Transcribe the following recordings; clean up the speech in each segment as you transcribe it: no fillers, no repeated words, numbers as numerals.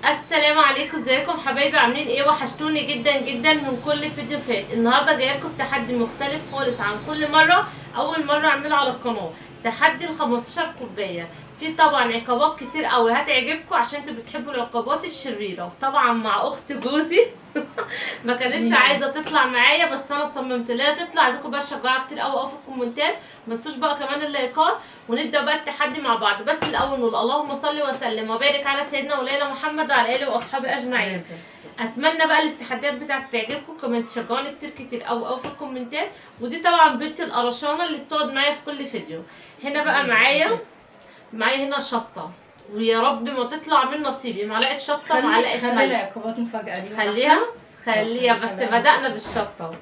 السلام عليكم، ازيكم حبايبي؟ عاملين ايه؟ وحشتوني جدا جدا من كل فيديو فات. النهارده جاية لكم تحدي مختلف خالص عن كل مرة، اول مرة اعمله على القناة، تحدي ال 15 كوباية. في طبعا عقابات كتير قوي هتعجبكم عشان انتوا بتحبوا العقابات الشريرة، وطبعا مع اخت جوزي ما كانتش عايزه تطلع معايا، بس انا صممت لها تطلع. عايزاكم بقى تشجعوها كتير قوي قوي في الكومنتات، ما تنسوش بقى كمان اللايكات، ونبدا بقى التحدي مع بعض. بس الاول نقول اللهم صل وسلم وبارك على سيدنا ولينا محمد وعلى اله واصحابه اجمعين. اتمنى بقى التحديات بتاعت تعجبكم، كمان تشجعوني كتير كتير قوي قوي في الكومنتات. ودي طبعا بنت القرشانه اللي بتقعد معايا في كل فيديو. هنا بقى معايا هنا شطه، ويا رب ما تطلع من نصيبي معلقه شطه ومعلقة ملح. خلي العقوبات مفاجاة دي، خليها بس بدأنا بالشطه.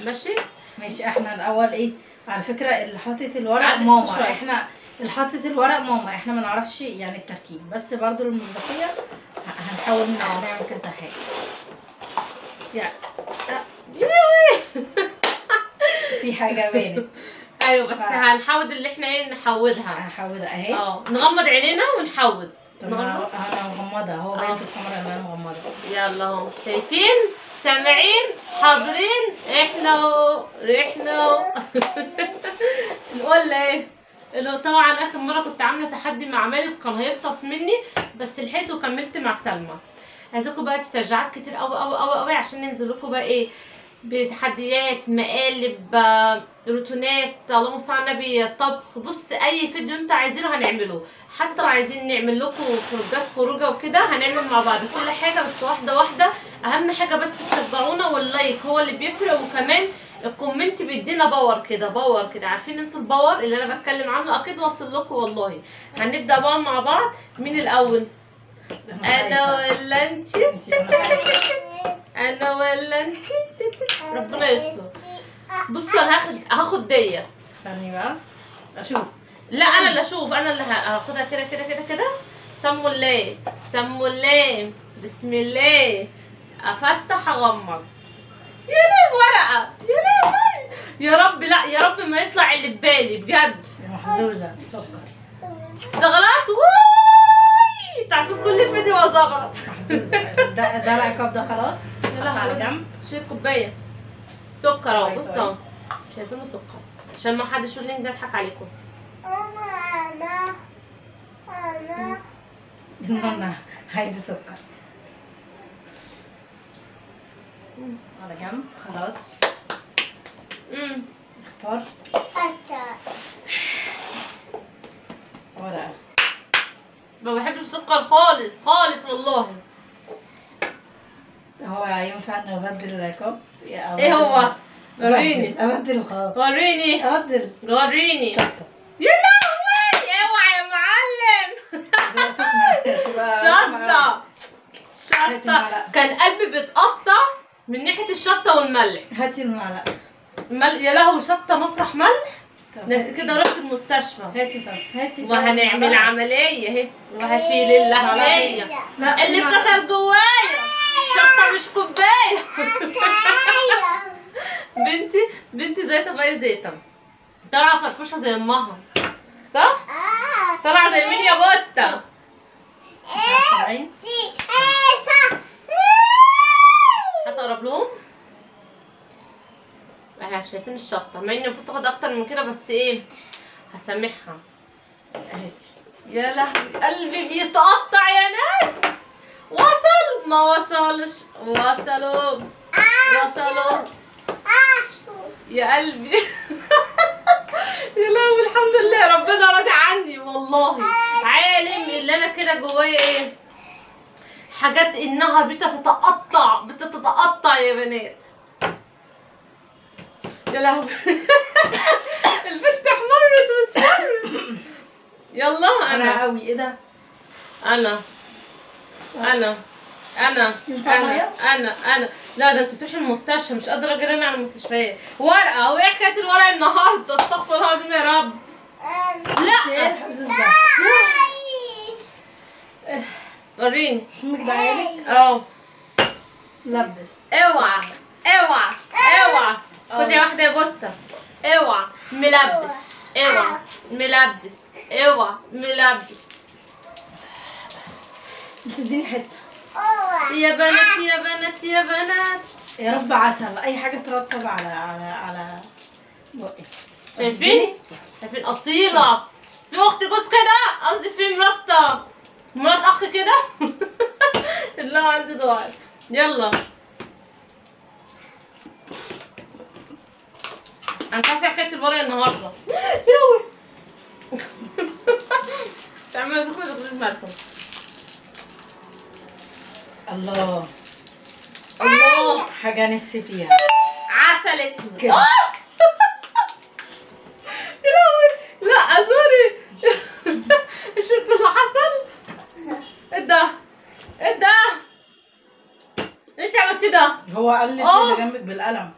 ماشي ماشي. احنا الاول ايه على فكرة اللي حاطط الورق ماما، احنا اللي حاطط الورق ماما، احنا ما نعرفش يعني الترتيب، بس برضو المصداقية هنحاول نعمل كذا حاجة يعني. في حاجة بانت. ايوه بس هنحاول اللي احنا ايه نحودها، هنحودها اهي. نغمض عينينا ونحود. طب انا مغمضه، هو باين في الكاميرا ان انا مغمضه. يلا اهو، شايفين سامعين حاضرين، احنا اهو احنا اهو. نقول ايه؟ لو طبعا اخر مرة كنت عامله تحدي مع مالك كان هيفطس مني، بس لحقت وكملت مع سلمى. عايزاكم بقى تشجعات كتير قوي قوي قوي قوي عشان ننزل لكم بقى ايه بتحديات، مقالب، روتونات، اللهم صل على النبي، طبخ. بص اي فيديو انت عايزينه هنعمله، حتى لو عايزين نعمل لكم خروجات خروجه وكده هنعمل مع بعض كل حاجة، بس واحدة واحدة. اهم حاجة بس تشجعونا، وال like هو اللي بيفرق، وكمان ال comment بيدينا power كده، power كده. عارفين انتوا ال power اللي انا بتكلم عنه اكيد واصل لكم والله. هنبدا بقى مع بعض. مين الاول؟ انا ولا انتي؟ انا ولا انتي؟ ربنا يستر. بصوا انا هاخد ديت. استني بقى اشوف. لا انا اللي اشوف، انا اللي هاخدها كده كده كده كده. سموا الله سموا الله، بسم الله. افتح اغمض. يا لهوي ورقة، يا لهوي، يا رب لا يا رب ما يطلع اللي في بالي بجد. محظوظة سكر. زغلط. واي تعرفين كل فيديو ازغلط. ده العقاب ده خلاص. يلا على جنب. شيل كوباية سكر اهو، بصوا اهو شايفينه سكر، عشان ما حدش يقول لي اني اضحك عليكم. انا انا انا عايزه سكر. على جنب خلاص. اختار ورقة. ما بحبش السكر خالص خالص والله. هو ينفع ان ابدل العقاب؟ ايه هو؟ وريني. ابدل وخلاص. وريني. ابدل. وريني. شطه. يا لهوي، اوعى يا معلم. شطه شطه. كان قلبي بيتقطع من ناحية الشطه والملح. هاتي المعلقة. يا لهوي، شطه مطرح ملح؟ ده انت كده رحت المستشفى. هاتي. طب هاتي. وهنعمل عملية اهي، وهشيل اللحميه اللي اتكسر جوايا. شطه مش كوباية. بنتي زيطه بقى، زيطه طالعه فرفوشه زي امها، صح؟ طالعه زي مين يا بطه؟ هتقرب لهم اهي. شايفين الشطه، مع اني المفروض تاخد اكتر من كده، بس ايه هسامحها. هاتي. يا لهوي قلبي بيتقطع يا ناس. وصل ما وصلش، وصلوا وصلوا يا قلبي. يا لهوي الحمد لله ربنا راضي عني والله. عالم اللي انا كده جوايا ايه حاجات انها بتتقطع بتتقطع يا بنات. يا لهوي البنت احمرت واصفرت. يلا انا قوي. ايه ده؟ انا انا انا انا انا انا لا ده انت تروحي المستشفى، مش قادرة اجري انا على المستشفيات. ورقة. هو ايه حكاية الورقة النهارده؟ استغفر الله العظيم يا رب. لا ايه الحظوظ ده؟ وريني. امك ده عيالك؟ اه. لبس. اوعى اوعى اوعى. خدي واحدة يا بطه. اوعى ملبس، اوعى ملبس، اوعى ملبس. تديني حتة. يا بنات يا بنات يا بنات. يا رب عسل، اي حاجة ترطب على على على بقك. شايفين؟ شايفين اصيلة في اخت جوز كده، قصدي في مرات اخ كده. اللي هو عندي ضاعت. يلا انا مش عارفه حكاية الورق النهارده. يا تعملوا زخمه تاخدوش بالكم. الله الله، حاجة نفسي فيها، عسل اسود. يا لهوي، لا sorry. شفتوا اللي حصل؟ ايه ده؟ ايه ده؟ انت عملتي ده؟ هو قال لي اللي جنبك بالقلم.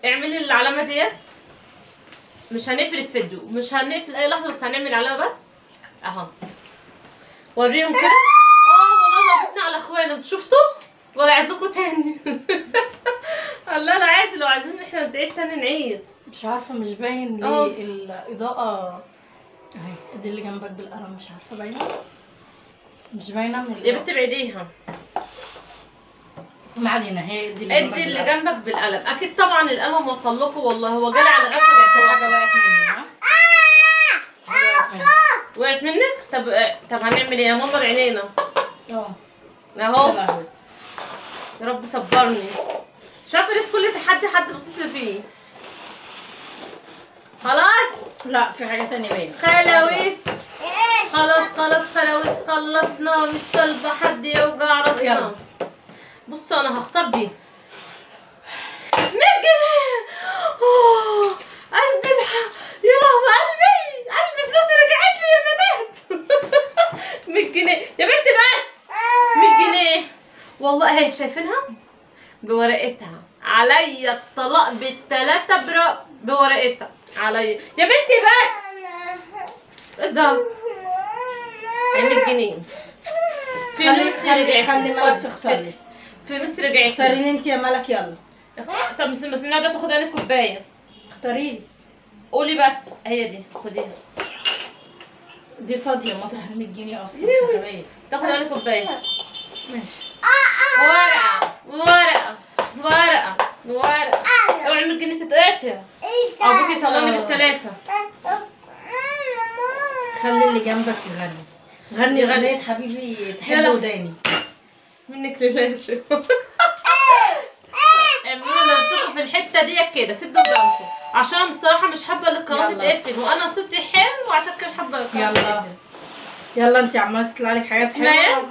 اعملي العلامة ديت. مش هنقفل الفيديو، مش هنقفل اي لحظة، بس هنعمل علامة بس اهو. وريهم كده. والله ضربتني على اخوانا، انتوا شفتوا؟ ولا اعيد لكم تاني. لا لا عادي، لو عايزين احنا نعيد تاني نعيد. مش عارفه، مش باين ليه الاضاءة اهي. دي اللي جنبك بالقلم، مش عارفه باينة مش باينة من يا بنت ابعديها. ما علينا، هي دي اللي ادي اللي جنبك بالقلم. اكيد طبعا القلم وصل لكم، والله هو جالي على غفلة. حاجة وقعت مني. ها وقعت منك؟ طب هنعمل ايه يا ماما؟ بعينينا اهو. يا رب صبرني. مش عارفه ليه في كل تحدي حد باصص لي فيه. خلاص لا في حاجة ثانية باينة. خلاويص خلاص خلاص خلاويص، خلصنا، مش طالبه حد يوجع راسنا. بصوا انا هختار دي. 100 جنيه. قلبي يا لهوي، قلبي فلوسي رجعت لي يا بنات. 100 جنيه يا بنت، بس 100 جنيه والله. اهي شايفينها بورقتها، عليا الطلاق بالثلاثة بورقتها عليا يا بنتي. بس ايه ده؟ 100 جنيه فلوسي رجعت. خلي ملك تختار لي. فلوس رجعت. اختاري لي انت يا ملك، يلا. طب بس ده تاخد انا كوباية. اختاري لي، قولي بس. هي دي خديها، دي فاضية مطرح ال 100 جنيه اصلا. تاخد انا كوباية. ماشي. ورقة ورقة ورقة ورقة. اوعي 100 جنيه تتقطع. ابوكي طلعني بالثلاثة. خلي اللي جنبك يغني. غني اغنية حبيبي تحب وداني. منك لله. شوف اعملوا نفسكم في الحتة دي كده، سدوا ودانكم عشان انا بصراحة مش حابة ان القناة تتقفل، وانا صوتي حلو وعشان كده مش حابة القناة تتقفل. يلا انت عماله تطلع لك حاجات حلوة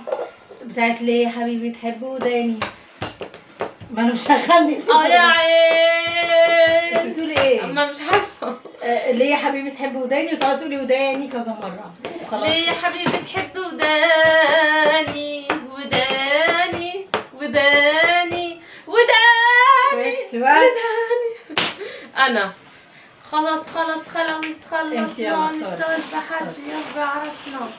بتاعت ليه يا حبيبي تحب وداني. ما انا مش هغني. يا عين انت بتقولي ايه؟ اما مش عارفه. ليه يا حبيبي تحب وداني، وتقعدي تقولي وداني كذا مرة وخلاص. ليه يا حبيبي تحب وداني وداني وداني وداني وداني. انا خلاص خلاص خلاص خلصنا، مش طالبه حد يوجع راسنا.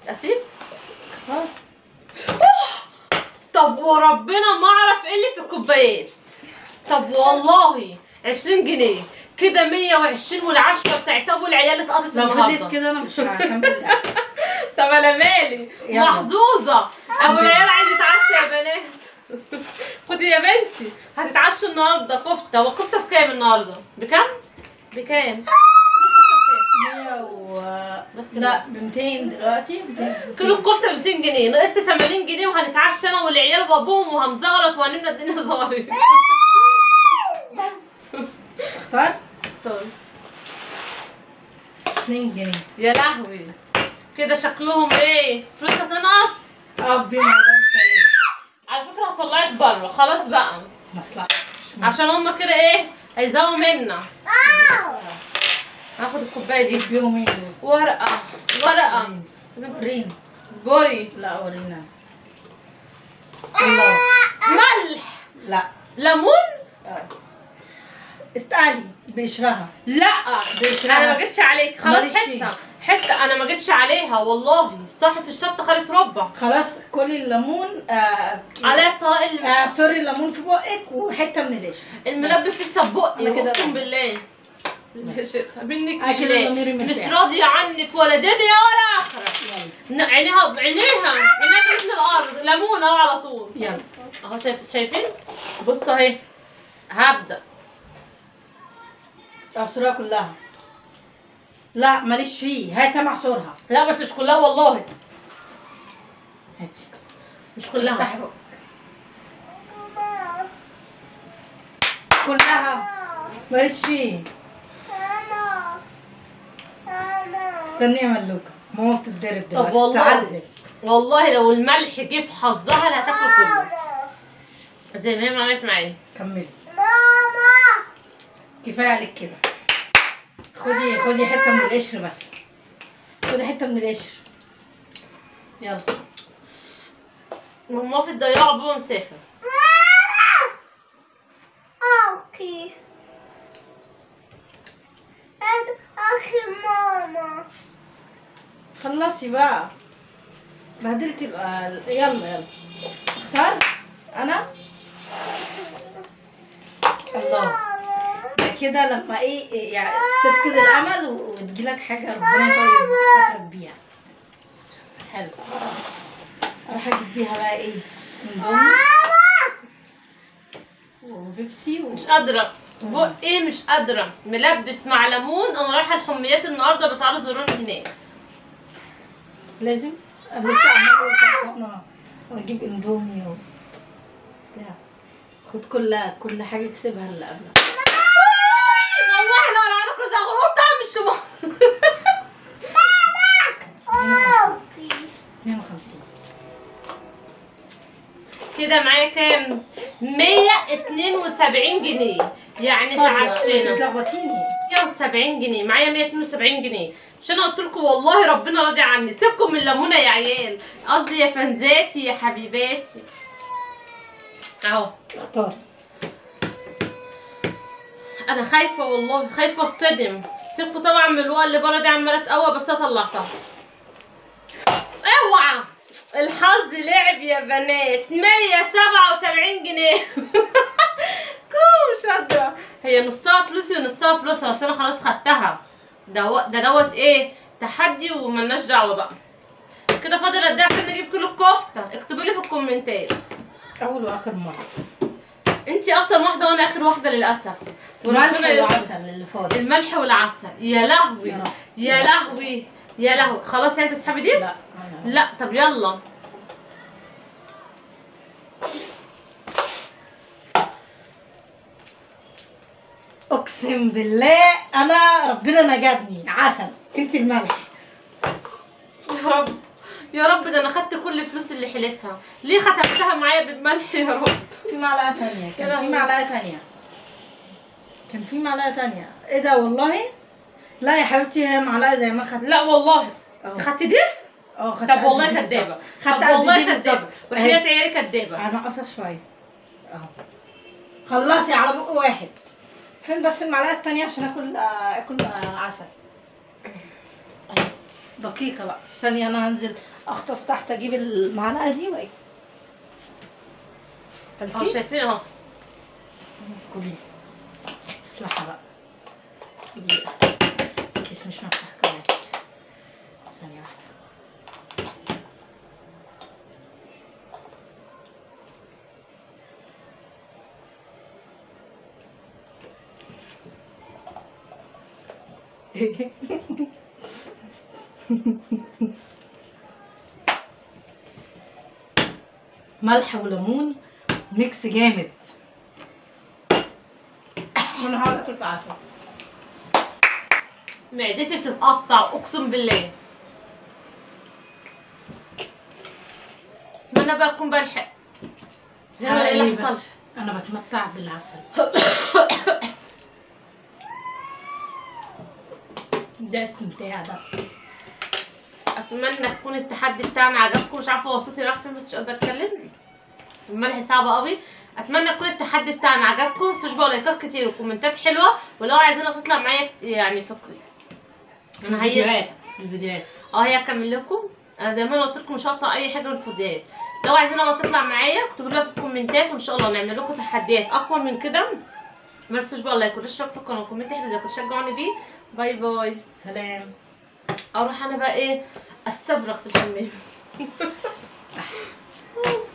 اسيب؟ خلاص. طب وربنا ما اعرف ايه اللي في الكوبايات. طب والله 20 جنيه كده، 120 والعشرة بتاعت ابو العيال اتقضت النهارده. لو فضلت كده انا مش هكمل. طب انا مالي، محظوظة. ابو العيال عايز يتعشى يا بنات. خدي يا بنتي، هتتعشوا النهارده كفته. هو الكفتة بكام النهارده؟ بكام؟ بكام؟ 100 بس لا ب 200 دلوقتي. كيلو الكفتة ب 200 جنيه، نقصت 80 جنيه وهنتعشى انا والعيال وابوهم وهنزغرط وهنملى الدنيا زغرط. بس اختار؟ اختار. 2 جنيه. يا لهوي كده شكلهم ايه؟ فلوس هتنقص؟ بينا السيدة. على فكرة هطلعك بره خلاص بقى. مصلحة عشان هما كده ايه؟ هيزوقوا منا. هاخد الكوباية دي. بيهم ايه دول؟ ورقة ورقة. ورينا. اصبري. لا ورينا. الله. ملح. لا. ليمون؟ استقالي بقشرها. لا بقشرها. انا ما جيتش عليك خلاص. حتة حتة انا ما جيتش عليها والله. صاحب الشطه خدت ربع. خلاص كلي الليمون. عليا الطلاق. sorry الليمون في بقك وحتة من القشر. الملبس لسه في بقي اقسم بالله. يا شيخه منك لله، مش راضية عنك ولا دنيا ولا اخره. يلا عينيها عينيها عينيها من الارض، ليمونه على طول. يلا اهو شايفين؟ بصوا اهي، هبدا اعصرها كلها. لا ماليش فيه، هاتي انا اعصرها. لا بس مش كلها والله، هاتي مش كلها، كلها ماليش فيه. استني يا ملوكه، ماما بتتضرب دلوقتي. طب والله تعذب. والله لو الملح جه في حظها لا هتاكل كله زي ما هي ما عملت معايا. كملي ماما، كفاية عليك كده. خدي خدي حتة من القشر بس، خدي حتة من القشر. يلا ماما في الضياع، بابا مسافر. okay okay ماما خلصي بقى، بهدلتي. يلا يلا اختار انا. الله كده لما ايه يعني تفقد الامل وتجيلك حاجة ربنا يطيب خاطرك بيها. حلو، اروح اجيب بيها بقى ايه، اندومي وبيبسي مش قادرة بقي، مش قادرة، ملبس مع ليمون. انا رايحة الحميات النهارده، بتعالوا زوروني هناك. لازم انا لسه عماله واجيب اندومي وبتاع. خد كل حاجة اكسبها اللي قبلها. والله لو انا لكم زغروطه مش 52 كده. معايا كام؟ 172 جنيه يعني تعشينا. بتلخبطيني. 170 جنيه معايا، 172 جنيه. مش انا قلت لكم والله ربنا راضي عني. سيبكم من الليمونه يا عيال، قصدي يا فنزاتي يا حبيباتي. اهو اختاري. انا خايفة والله، خايفة اتصدم. سيبكم طبعا من الورقة اللي بره دي عماله تقوى، بس انا طلعتها. اوعى الحظ لعب يا بنات. 177 جنيه. كو شاطرة. هي نصها فلوسي ونصها فلوسها، بس انا خلاص خدتها. ده دوت ايه، تحدي وملناش دعوه بقى. كده فاضل قد ايه عشان نجيب كيلو الكفتة؟ اكتبوا لي في الكومنتات. اول واخر مرة. انتي اصلا واحدة وانا اخر واحدة للاسف. الملح والعسل اللي فاضل. الملح والعسل، يا لهوي يا لهوي يا لهوي. خلاص يعني تسحبي دي؟ لا لا. طب يلا اقسم بالله انا ربنا نجدني. عسل انت الملح. يا رب يا رب، ده انا خدت كل الفلوس اللي حيلتها. ليه ختمتها معايا بالملح يا رب؟ في معلقه ثانية، كان في معلقه ثانية، كان في معلقه ثانية. ايه ده والله؟ لا يا حبيبتي هي معلقه زي ما خدت. لا والله خدتي دي؟ اه خدت. طب والله كدابه، خدت والله كدابه، وحياة عيالي كدابه. انا قصر شوية اهو. خلصي على بق واحد. فين بس المعلقة الثانية عشان اكل عسل؟ دقيقة بقى ثانية، انا هنزل اغطس تحت اجيب المعلقة دي واجي. اهو شايفين اهو. كلي اصلحها بقى. دقيقة، الكيس مش مفتوح كويس. ثانية واحدة. ملح وليمون mix جامد. انا هقعد اكل في عسل. معدتي بتتقطع اقسم بالله. ما انا بقى اكون بلحق. ايه اللي حصل؟ انا بتمتع بالعسل. ده استمتاع ده. اتمنى تكون التحدي بتاعنا عجبكم. مش عارفه هو صوتي راح فين بس مش قادرة اتكلم، الملح صعب قوي. اتمنى يكون التحدي بتاعنا عجبكم. متنسوش بقى لايكات كتير وكومنتات حلوة، ولو عايزينها تطلع معايا يعني فكري انا هيست الفيديوهات. هي هكمل لكم. انا زي ما انا قلت لكم مش هقطع اي حاجة من الفيديوهات. لو عايزينها تطلع معايا اكتبوا لي في الكومنتات، وان شاء الله نعمل لكم تحديات اقوى من كده. ما تنسوش بقى like والاشتراك في القناة و comment حلو زي تشجعوني بيه. bye bye، سلام. اروح انا بقى ايه استفرغ في الحمام. احسن.